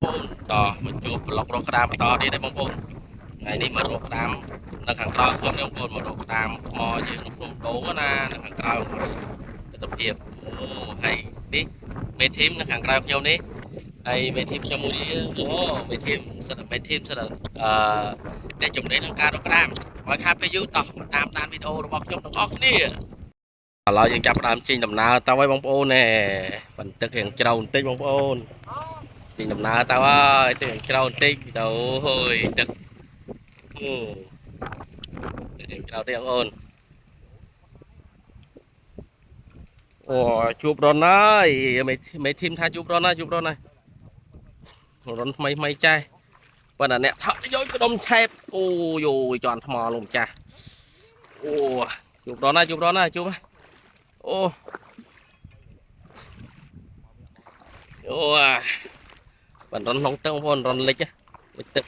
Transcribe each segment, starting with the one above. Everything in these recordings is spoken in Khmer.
ប្អូនតមកជួបប្លុករកក្តាមបន្តទៀតទេបងប្អូនថ្ងៃនេះមករកក្តាមនៅខាងក្រោយខ្ញុំនេះបងប្អូនមករកក្តាមថ្មយើងនៅភ្នំដូងណានៅខាងក្រោយបងប្អូនទស្សនភាពអូហើយនេះមេ team នៅខាងក្រៅខ្ញុំនេះហើយមេ team ខ្ញុំមួយនេះអូមេ team សិតមេ team សិតអឺអ្នកជំនាញក្នុងការរកក្តាមឲ្យខាតពេលយូរតោះមកតាមដានវីដេអូរបស់ខ្ញុំទាំងអស់គ្នាឥឡូវយើងចាប់ផ្ដើមចេញដំណើរទៅហើយបងប្អូនណែបន្ទឹករៀងជ្រៅបន្តិចបងប្អូន ចេញដំណើរទៅហើយទឹកជ្រៅបន្តិចទៅហើយទឹកអូទឹកជ្រៅតិចបងប្អូនអូជួបរនហើយមេមេ team ថាជួបរនហើយជួបរនហើយរនថ្មីថ្មីចេះប៉ុន្តែអ្នកថក់យកក្តុំឆេបអូយយជន់ថ្មលោកម្ចាស់អូជួបរនហើយជួបរនហើយជួបហើយអូអូ បានរន់ក្នុងទឹកបងប្អូនរន់លិចលិចទឹក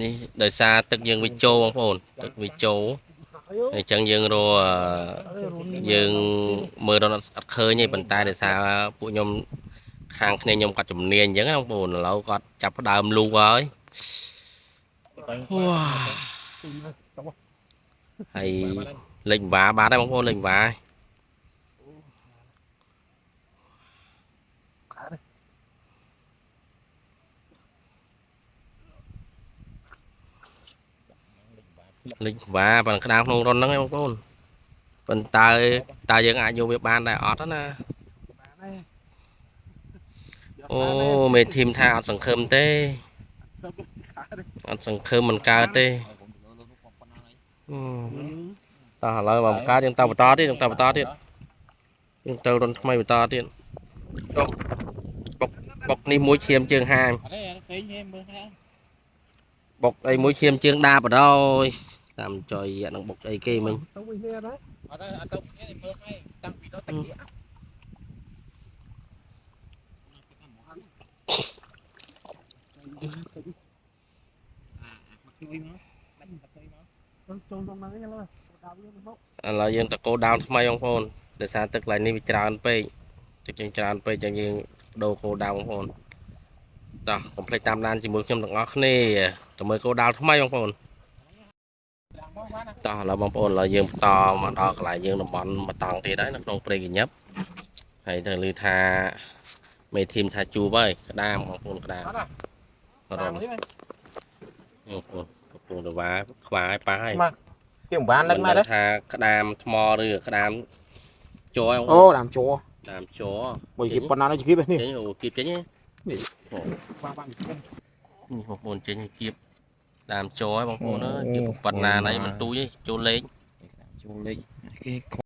នេះដោយសារទឹកយើងវាចូលបងប្អូនទឹកវាចូលអញ្ចឹងយើងរកយើងមើលរន់អត់ឃើញទេប៉ុន្តែដោយសារពួកខ្ញុំខាងគ្នាខ្ញុំគាត់ជំនាញអញ្ចឹងណាបងប្អូនឥឡូវគាត់ចាប់ផ្ដើមលូហើយវ៉ាហើយលេចវ៉ាបាត់ហើយបងប្អូនលេចវ៉ាលេចវ៉ាប៉ុន្តែក្តាមក្នុងរន់ហ្នឹងឯងបងប្អូនប៉ុន្តែតើយើងអាចយកវាបានដែរអត់ណាអូមេ team ថាអត់សង្ឃឹមទេអត់សង្ឃឹមមិនកើតទេតោះឥឡូវបើមិនកើតយើងទៅបន្តទៀតយើងទៅបន្តទៀតយើងទៅរន់ថ្មីបន្តទៀតសុំបុកបុកនេះមួយឈាមជើងហាង អត់ទេផ្សេងទេមើលហ្នឹង បុកអីមួយឈាមជើងដាបដល់តាមចុយអានឹងបុកអីគេមិញ ទៅវិញនេះណា អត់ទេអត់ទៅគ្នាមើលហើយតាំងពីដល់តាគៀអាមកជួយមកបាច់មកជួយមក ចូលក្នុងហ្នឹងឡើយដល់វាមក ឥឡូវយើងតកោដាវថ្មីបងប្អូនដោយសារទឹកកន្លែងនេះវាច្រើនពេកទឹកយើងច្រើនពេកចឹងយើងបដូរគោដាវបងប្អូនតោះកុំភ្លេចតាមដានជាមួយខ្ញុំទាំងអស់គ្នាទៅមើលគោដាវថ្មីបងប្អូនតោះឥឡូវបងប្អូនឥឡូវយើងបន្តមកដល់កន្លែងយើងតំបន់មកតង់ទៀតហើយនៅក្នុងព្រៃកញឹបហើយទៅឮថាមេ team ថាជួបហើយក្តាមបងប្អូនក្តាម អត់ រន នេះ បងប្អូនកំពុងទៅវ៉ាខ្វាយប៉ះហើយ គេមិនបាននឹកមកទេ មិនដឹងថាក្តាមថ្មឬក្តាមជ័រ អូដើមជ័រ ដើមជ័រ បើគៀបប៉ុណ្ណានេះគៀបនេះ ចេញអូគៀបចេញហ៎ បាងបាង នេះបងប្អូនចេញឲ្យគៀបដើមជ័រហ៎បងប្អូនអើយគៀបប៉ុណ្ណាណៃមិនទូចទេចូលលេង ចូលលេខគេ